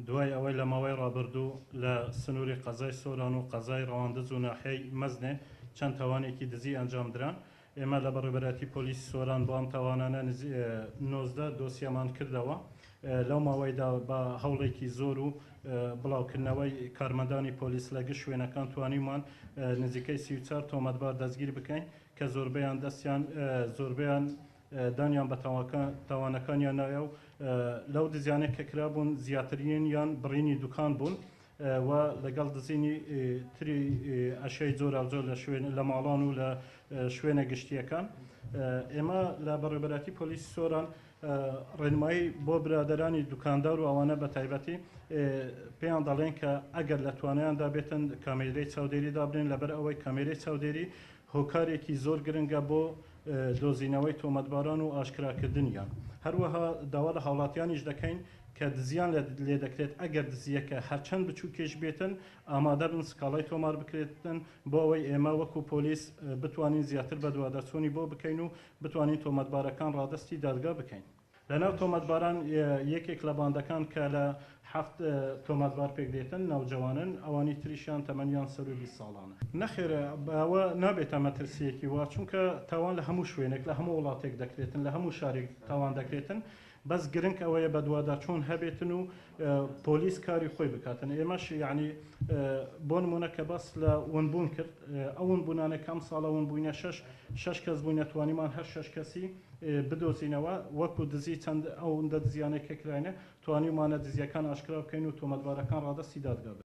دوای ئەوەی لە ماوەی ڕابردوو لە سنووری قەزای سۆران و قەزای ڕەواندز و ناحیەی مەزنێ چەند تاوانێکی دزی ئەنجامدران، ئێمە لە بەڕێوەبەرایەتی پۆلیسی سۆران بۆ ئەم تاوانانە 19 دۆسیەمان کردەوە. لەو ماوەیدا بە هەوڵێکی زۆر و بڵاوکردنەوەی کارمەندانی پۆلیس لە گشت شوێنەکان توانیومان نزیکەی 34 تۆمەتبار دەستگیر بکەین کە زۆربەیان دەستیان زۆربەیان دانیان بە تاوانەکانیان نایە و لەو دزیانەی کە کرابوون زیاترینیان بڕینی دوکان بوون و لەگەڵ دزینی تری ئەشیای جۆراوجۆر لە شوێن لە ماڵان و لە شوێنە گشتیەکان. ئێمە لە بەڕێوەبەرایەتی پۆلیسی سۆران ڕێنمایی بۆ برادەرانی دوکاندار و ئەوانە بە تایبەتی پێیان دەڵێن کە ئەگەر لە توانایاندا بێتن کامێرەی چاودێری دابنێن، لەبەر ئەوەی کامێرەی چاودێری هۆکارێکی زۆر گرنگە بۆ دۆزینەوەی تۆمەتباران و ئاشکراکردنیان. هەروەها داوا لە هاوڵاتیانیش دەکەین کە دزیان لێ دەکرێت ئەگەر دزییەکە هەرچەند بچووکیش بێتن ئامادەبن سکاڵای تۆمار بکرێتن بۆ ئەوەی ئێمە وەکو پۆلیس بتوانین زیاتر بەدواداچوونی بۆ بکەین و بتوانین تۆمەتبارەکان ڕادەستی دادگا بکەین. لەناو تۆمەتباران یەکێک لە باندەکان کە لە حەفت تۆمەتبار پێکدێتن نەوجەوانن، ئەوانی تریشیان تەمەنیان سەرووی 20 ساڵانە. نەخێر ئەوە نابێتە مەترسییەکی وا، چونکە تاوان لە هەموو شوێنێک، لە هەموو وڵاتێک دەکرێتن، لە هەموو شارێک تاوان دەکرێتن، بەس گرنگ ئەوەیە بەدواداچوون هەبێتن و پۆلیس کاری خۆی بکاتن. ئێمەش یەعنی بۆ نموونە کە باس لە ونبوون کرد، ئەو ونبوونانەی کە ئەمساڵە ون بووینە شەش شەش کەس بووینە توانیمان هەر شەش کەسی بدۆزینەوە، وەکو دزی چەند ئەوندە دزیانەی کە کراینە توانیومانە دزیەکان ئاشکرا بکەین و تۆمەتبارەکان ڕادەستی دادگا بکەین.